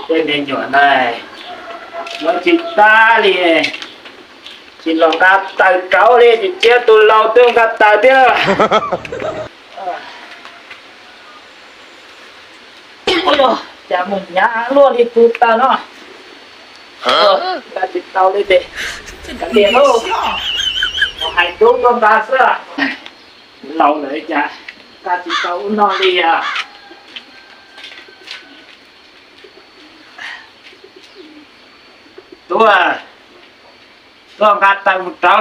Tej me nyuam na, muab tsis tag li, tsis los nqa taws rauv li, tsis cia tus laus twb nqa taws thiab. Ua cas mus hnyav luaj li tus taws no, nqa tsis tau li ces kav liam lauj, hais tub tuaj nqa xwb. Laus lawm cas nqa tsis tau ub no li os. Tub, tuaj nqa taws mus rauv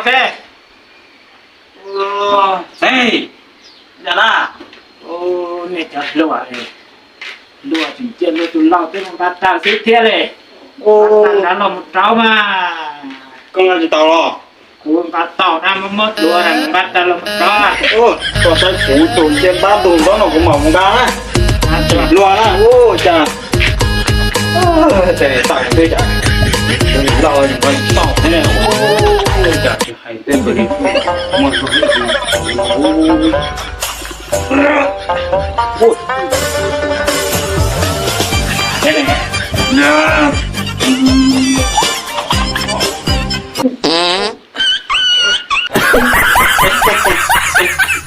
seb. Nej cov hluas, hluas tseem cia luag tus laus twb mus nqa taws xwb thiab li. Nqa taws los mus rauv mas. Koj nqa tsis tau los? Kuv nqa tau na, muab muab dua na, nqa taws los mus rauv. Koj saib kuv tus nce ntab ntug nrob no kuv mam mus nqa na. Tseem hluas na, ua cas taws twb cas, laus nqa tsis tau thiab ne. Ua cas tsis hais tej ntawd li, muaj zog ib tus.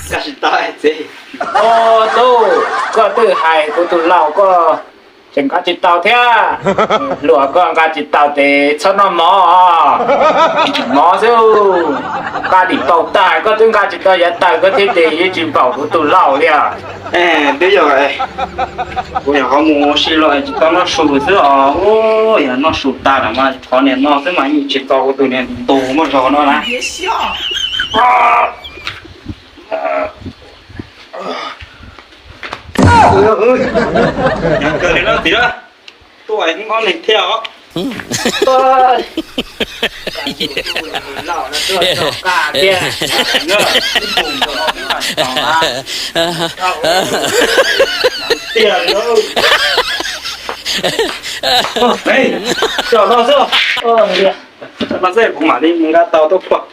Nqa tsis tau txiv. Tub, koj twb hais kuv tus laus koj tseem nqa tsis tau thiab. Hluas koj nqa tsis tau ces txhob noj mov, mov xwb. Nqa dim paus tag koj twb nqa tsis tau yav taws koj thiab ces yeej tsis npaum kuv tus laus li os. Twb yog kuv nyuam qhuav mus ua si los tsis tau noj su xwb os. Yog noj su tag lawm mas qhov niag no xwb mas yeej tsis tau kuv tus niag ntug muaj zog no na. Kawg li no txiv, tuaj ib ob neeg thiab os. Tiag, cov no xwb. Cov no xwb kuv mam li mus nqa tau tuaj pog.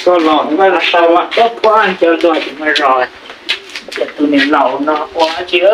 Koj los nqa tau mas tuaj pog, cov luag tsis muaj zog. Tus niam laus no ua tsis